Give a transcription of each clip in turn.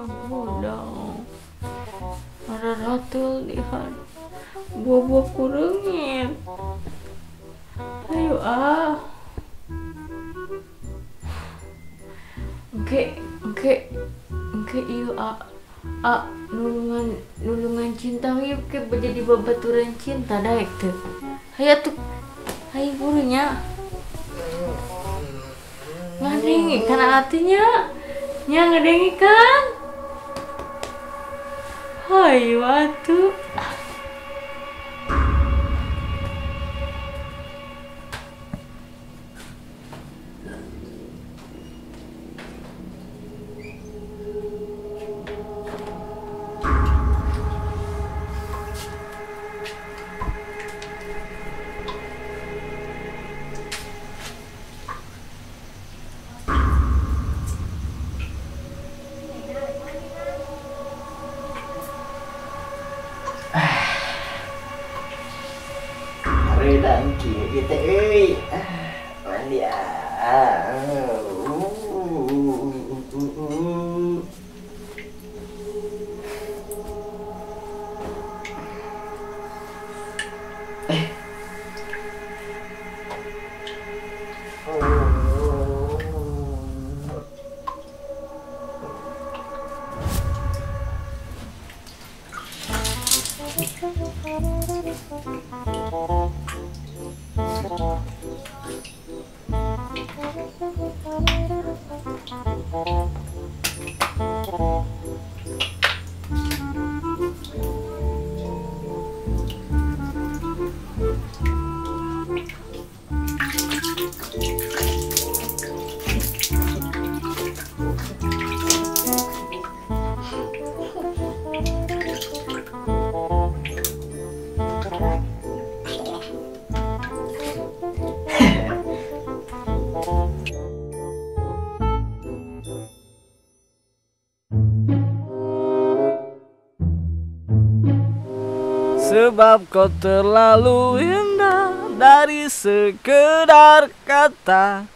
Hudang. Ada ratul lihat. Buah-buah kurengin. Ayo ah. Engke ieu a nulungan cinta ieu ke jadi babaturan cinta daek teu. Hayu atuh. Hayu burunya. Ngadenge kana atinya. Nya ngadenge kan? Hayu atuh. Kita euy. Mandi ah. Sebab kau terlalu indah dari sekedar kata.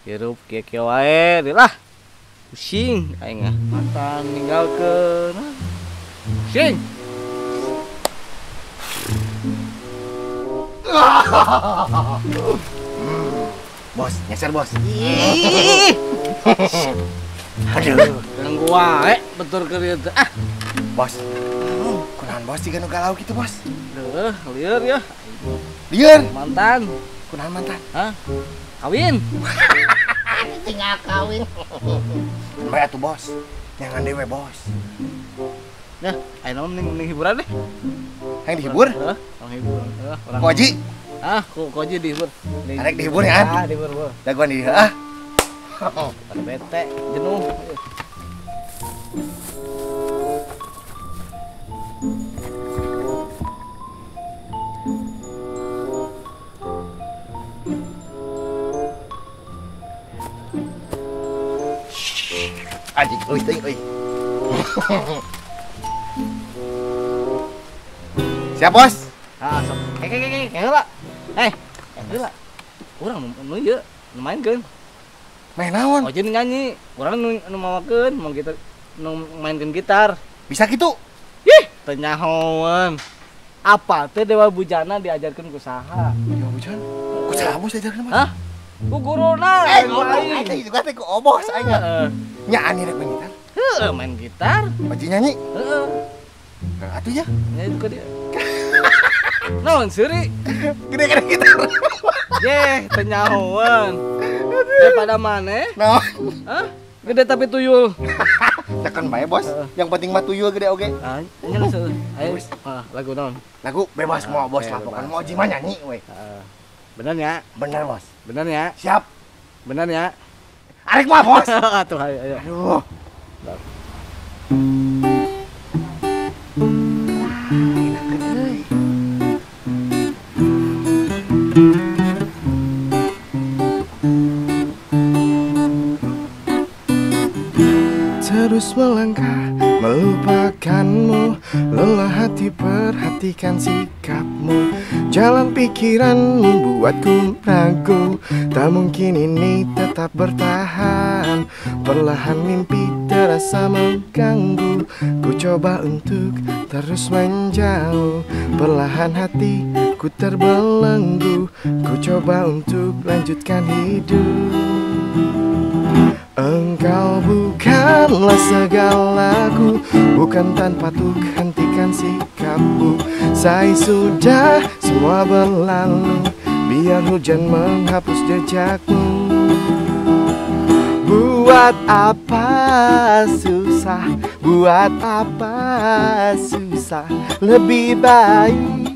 Hirup kieu wae lah. Pusing aing ah. Mantan ninggalkeun. Pusing. Bos, nyeser bos. Aduh, ganggu wae betul keur ieu teh. Ah, bos. Kunaon bos jiga nu galau kitu bos? Deuh, lieur ya. Lieur? Mantan. Kunaon mantan? Hah? Kawin. Tinggal kawin. Bae atuh bos. Nyangan dewe bos. Nah, ayeuna mah mending hiburan deh. Hayang dihibur? Heeh, orang hibur. Heeh, orang. Koji? Ah, ku Koji dihibur. Arek dihibur ya? Ah, dihibur, bro. Dagoan di ah. Pada bete, jenuh. Anjing, euy teuing euy. Siap, bos? Ah, sok. Heula. Heula. Urang nu ieu, nu mainkeun. Main naon? Oje nu nyanyi, urang nu mawakeun, mau gitar, nu mainkeun gitar. Bisa kitu? Ih, teu nyahoeun. Apa teh Dewa Bujana diajarkeun ku saha? Dewa Bujana? Ku saha bos diajarkeun mah? Hah? Ku guruna. Aing teh juga teh ku obos aing. Heeh. Nya ani rek main gitar? Heeh, main gitar. Oje nyanyi? Heeh. Nah, atuh nya. Nya itu ka dia. Naon seuri? Gede-gede gitar. Yeh, teu nyahoeun. Daripada maneh? Naon? Hah? Gede tapi tuyul. Tekan bae, bos. Yang penting mah tuyul gede oge. Ah, nya geus. Ayo, lagu naon? Lagu bebas mau bos lah, pokoknya mau mah nyanyi we. Heeh. Bener ya? Bener, bos. Bener ya? Siap. Bener ya? Arek mah, bos. Atuh ayo, ayo. Aduh. Terus melangkah melupakanmu. Lelah hati perhatikan sikapmu, jalan pikiranmu buatku ragu. Tak mungkin ini tetap bertahan, perlahan mimpi terasa mengganggu. Ku coba untuk terus menjauh, perlahan hati ku terbelenggu. Ku coba untuk lanjutkan hidup. Engkau bukanlah segalaku, bukan tanpa tuh hentikan sikapmu. Saya sudah semua berlalu, biar hujan menghapus jejakmu. Buat apa susah, buat apa susah, lebih baik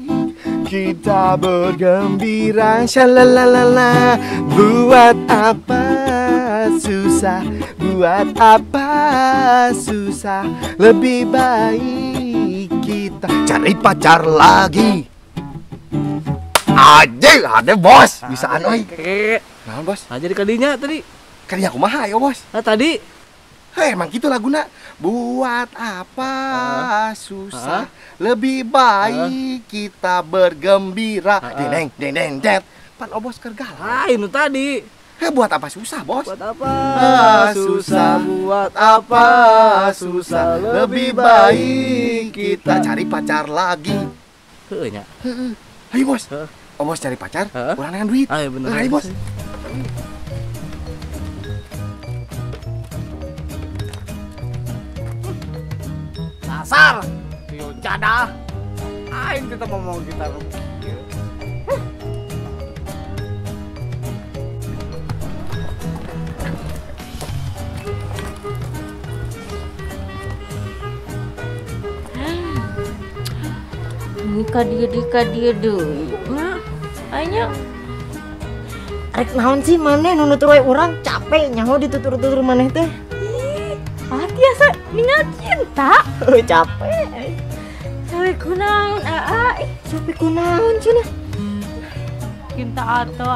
kita bergembira. Shalalalala. Buat apa susah, buat apa susah, lebih baik kita cari pacar lagi. Anjing, ada bos, bisaan oi. Naon bos? Nah, jadi kadinya tadi. Kadinya kumaha ya bos? Nah, tadi. Hei, emang gitu laguna. Buat apa susah, lebih baik kita bergembira. Deng deng deng deng. Pan obos keur galau. Lain nu tadi. Hei, buat apa susah, bos? Buat apa susah, buat apa susah, lebih baik kita cari pacar lagi. Heuh nya. Heeh. Ayo bos. Oh, bos cari pacar, kurang dengan duit. Ayo bener. Ayo bos. Dasar, tuyul jadah. Aing tetap ngomong kita. Ini kadia deui. Nah, anya rek naon sih maneh nu nutur wae urang capek nyaho ditutur-tutur maneh teh. Ah, tiasa ningal cinta. Capek. Cawe kunaon aa? Capek kunaon cenah? Cinta atau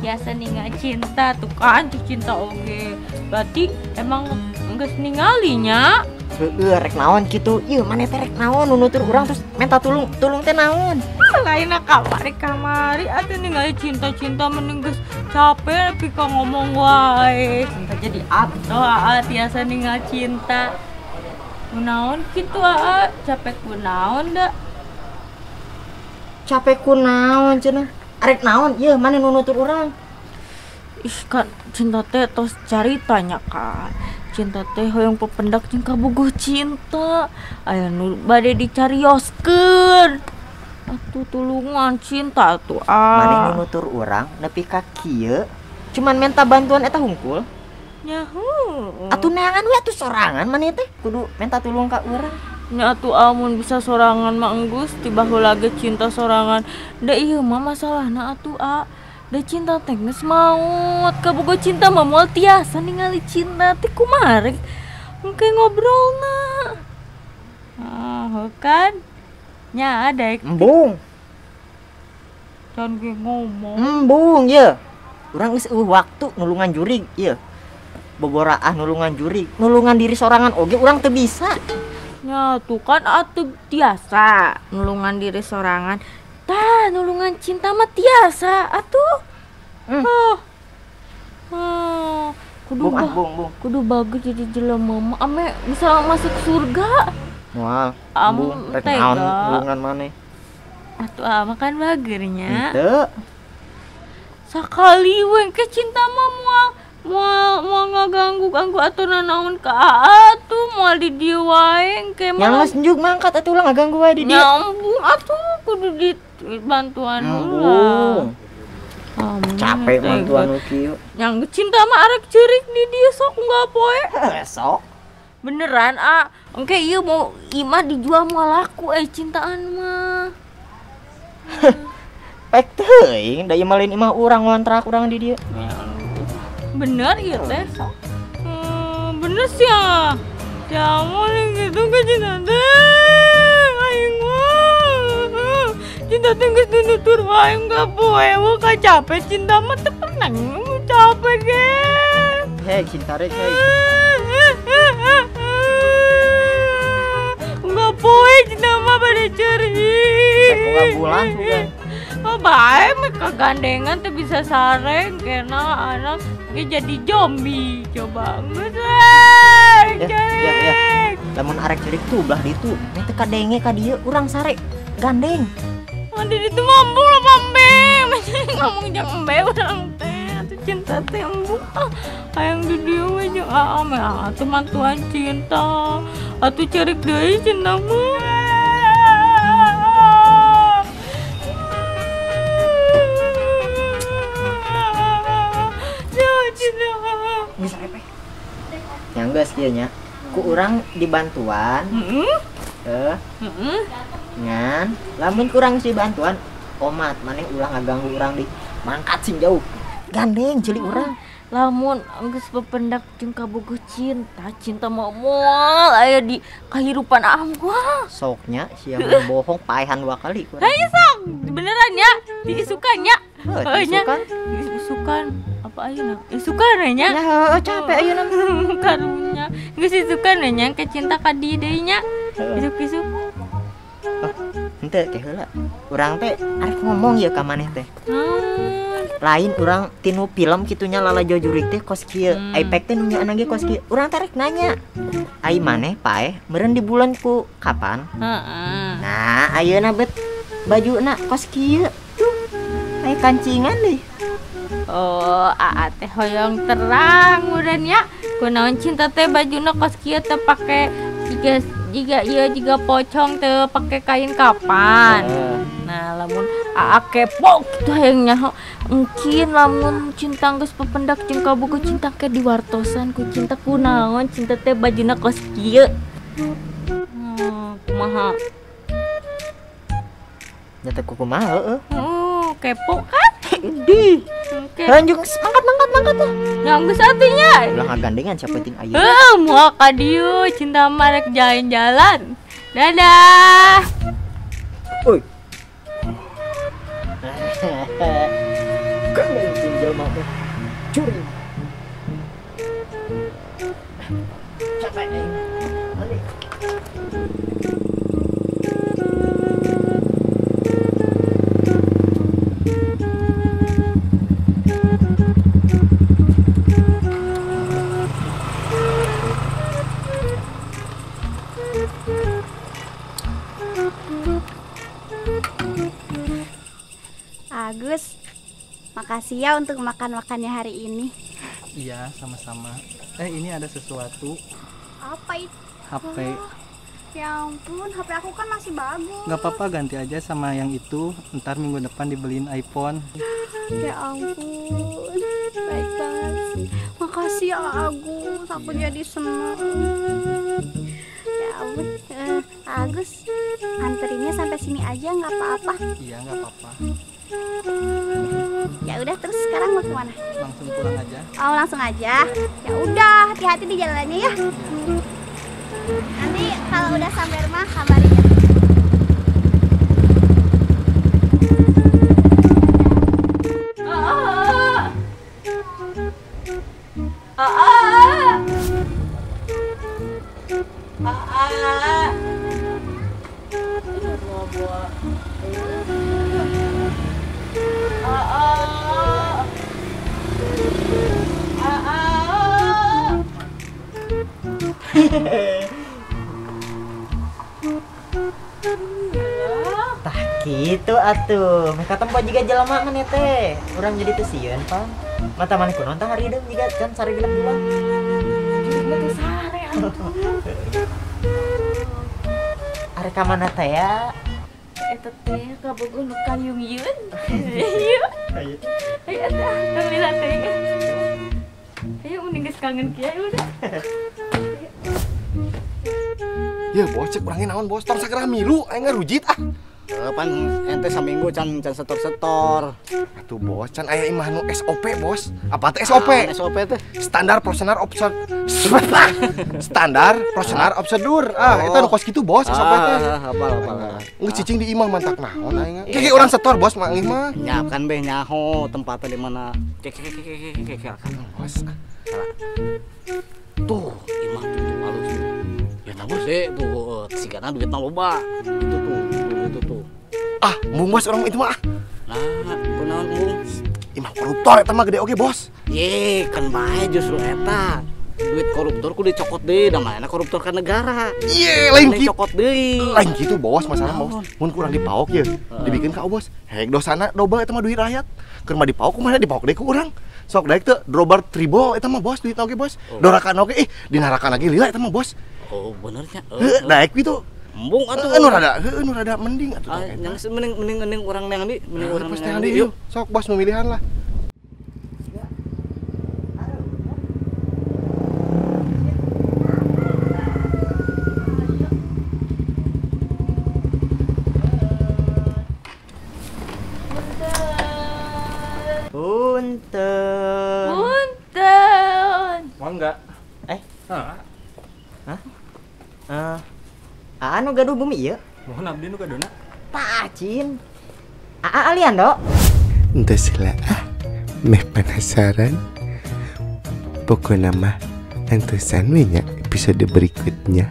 biasa ningal cinta tuh kan cinta oge. Berarti emang geus ningalinya. Heeh, rek naon kitu. Ieu maneh teh rek naon nu nutur urang terus minta tulung, tulung teh naon? Lainna kamari-kamari atuh ningali cinta-cinta mending geus capek nepi ka ngomong wae. Cinta jadi atuh aa tiasa ningal cinta. Kunaon kitu aa, capek kunaon da? Capek kunaon cenah? Arek naon ieu maneh nu nutur urang? Ih kan cinta teh tos caritanya kan. Cinta teh hoyong pependak jeung kabogoh cinta. Aya nu bade dicarioskeun. Atuh tulungan cinta atuh ah. Maneh nu nutur urang nepi ka kieu cuman minta bantuan eta hungkul. Nyaho. Atuh neangan we atuh sorangan maneh teh kudu minta tulung ka urang. Nya atuh amun bisa sorangan mah enggeus ti baheula ge cinta sorangan. Da ieu mah masalahna atuh ah. Da cinta teh geus maot, kabogoh cinta mah moal tiasa ningali cinta teh kumaha rek engke ngobrolna. Ah, kan? Nya daek. Embung. Can ge ngomong. Embung ye. Urang geus eueuh waktu nulungan jurig ieu. Boboraah nulungan jurig, nulungan diri sorangan oge urang teu bisa. Nya tuh kan atuh tiasa nulungan diri sorangan. Tah, nulungan cinta mah tiasa atuh. Oh. Oh, kudu bung, bung, bung. Kudu bagus jadi jelema mah ame bisa masuk surga. Moal. Embung, rek naon nulungan maneh? Atuh ah makan bagernya. Henteu. Sakali we ke cinta mah moal moal moal ngaganggu-ganggu atuh nanaon ka aa tuh moal di dieu wae engke mah. Yang geus njug mangkat atuh ulah ngaganggu wae di dieu. Nyambung atuh kudu di bantuan ulah. Capek bantuan nu kieu. Yang cinta mah arek ceurik di dieu sok unggal poe. Sok. Beneran ah, engke ieu mau imah dijual moal laku cintaan mah. Pek teuing da ieu mah lain imah urang ngontrak urang di dieu. Bener ieu teh. Bener sih ya. Ya mun gitu ke cinta teh. Aing mah. Cinta teh geus nutur wae enggak poe ka capek cinta mah teu pernah capek ge. Hei cinta rek hei. Poe cinta mah bade ceurik. Boga bulan sugan. Oh bae mah kagandengan teu bisa sareng kena anak ge jadi zombie. Coba geus we. Ya ya. Lamun arek ceurik tuh belah ditu. Meh teu kadenge ka dieu urang sare gandeng. Di ditu mampu lah pambe. Ngomong jeung embe urang teh. Atuh cinta teh embung ah. Hayang di dieu we jeung aa meh atuh mantuan cinta. Atuh ceurik deui cinta mah. Bisa repeh. Yang geus kieu nya. Ku urang dibantuan. Heeh. Ngan, lamun kurang sih bantuan, omat maneh ulah ngaganggu urang di mangkat sing jauh. Gandeng ceuli urang. Lamun geus pependak jeung kabogoh cinta, cinta mah moal aya di kahirupan amgua. Soknya sia bohong paehan dua kali kurang. Hayu sok, beneran ya, diisukan nya. Heuh, diisukan. Diisukan. Apa ayeuna? Isukan we nya? Ya heueuh capek ayeuna mah. Karunya. Geus isukan we nya ke cinta ka dieu deui nya. Isuk-isuk. Oh, henteu teh heula. Urang teh arek ngomong ieu ka maneh teh. Lain urang tinu film kitunya lalajo jurig teh kos kieu. Ai pek teh nu nyaana ge kos kieu. Urang teh rek nanya. Ai maneh paeh meureun di bulan ku kapan? Heeh. Nah, ayeuna bet bajuna kos kieu tuh. Ai kancingan deui. Oh, aa teh hoyong terang meureun nya. Kunaon cinta teh bajuna kos kieu teh pake jiga ieu jiga pocong teh pake kain kapan. Nah, lamun aa kepo kitu hayang nyaho. Mungkin lamun cinta geus pependak jeung kabogoh cinta ke diwartosan ku cinta kunaon cinta teh bajuna kos kieu. Kumaha? Nya teh kumaha heueuh. Kepo kan? Di. Lanjut mangkat lah. Nya geus atuh nya. Ulah ngagandengan siapa penting ayeuna. Heuh, moal ka dieu cinta mah rek jalan-jalan. Dadah. Oi. Gandeng sing jelema teh. Curi. Capek aing. Balik. Agus, makasih ya untuk makan-makannya hari ini. Iya, sama-sama. Ini ada sesuatu. Apa itu? HP. Oh, ya ampun, HP aku kan masih bagus. Gak apa-apa, ganti aja sama yang itu. Ntar minggu depan dibeliin iPhone. Ya ampun, baik banget sih. Makasih ya Agus, aku jadi senang. Ya ampun, Agus, anterinnya sampai sini aja nggak apa-apa. Iya, nggak apa-apa. Ya udah, terus sekarang mau kemana? Langsung pulang aja. Oh, langsung aja. Ya udah, hati-hati di jalannya ya. Nanti kalau udah sampai rumah kabarin ya. Tah kitu atuh. Meh katempo jiga jelema maneh teh. Urang jadi teu sieun, Pang. Mata maneh kunaon tah harideung jiga can sare genep bulan. Jurig mah teu sare atuh. Arek ka mana teh ya? Eta teh kabogoh nu kayung yeun. Ayo. Ayo atuh, tong lila teuing. Ayo mending geus kangen kieu udah. Ya bos, cek urangnya naon bos, tor sagera milu, aing ngarujit ah. Pan ente saminggu can setor-setor. Atuh bos, can aya imah nu SOP bos. Apa teh SOP? Ah, SOP teh standar prosedur obser. Standar prosedur obsedur. Ah, eta nu kos kitu bos SOP teh. Hafal hafal. Geus cicing di imah mantak naon aing. Kayak urang setor bos mah engih mah. Nya kan beh nyaho tempatnya di mana. Cek cek cek cek cek. Bos. Tuh, imah tuh halus. Ya Bos deh tuh sigana duitna loba. Itu tuh, itu tuh. Ah, embung bos orang itu mah. Nah, kunaon embung? Imah koruptor eta mah gede oge bos. Ye, kan bae justru eta. Duit koruptor ku dicokot deui, da mana koruptor ka negara. Ye, lain kitu. Dicokot deui. Lain kitu bos masalah bos. Mun kurang dipaok ye, dibikin ka bos. Hek dosana dobel eta mah duit rakyat. Keur mah dipaok kumaha dipaok deui ku urang. Sok daek teu drobar tribol eta mah bos duit oge bos. Dorakan oge ih dinarakan lagi lila eta mah bos. Oh, bener nya. Heuh, daek kitu. Embung atuh. Nu rada, heuh nu rada mending atuh. Yang mending mending mending urang neang di, mending urang neang di. Yuk, sok bos memilihan lah. Punten. Punten. Mau enggak? Hah? Anu gaduh bumi ieu? Mohon abdi nu gaduhna. Pacin. Aa Aliando. Entos lah ah, meh penasaran. Pokoknya mah antosan we nya episode berikutnya.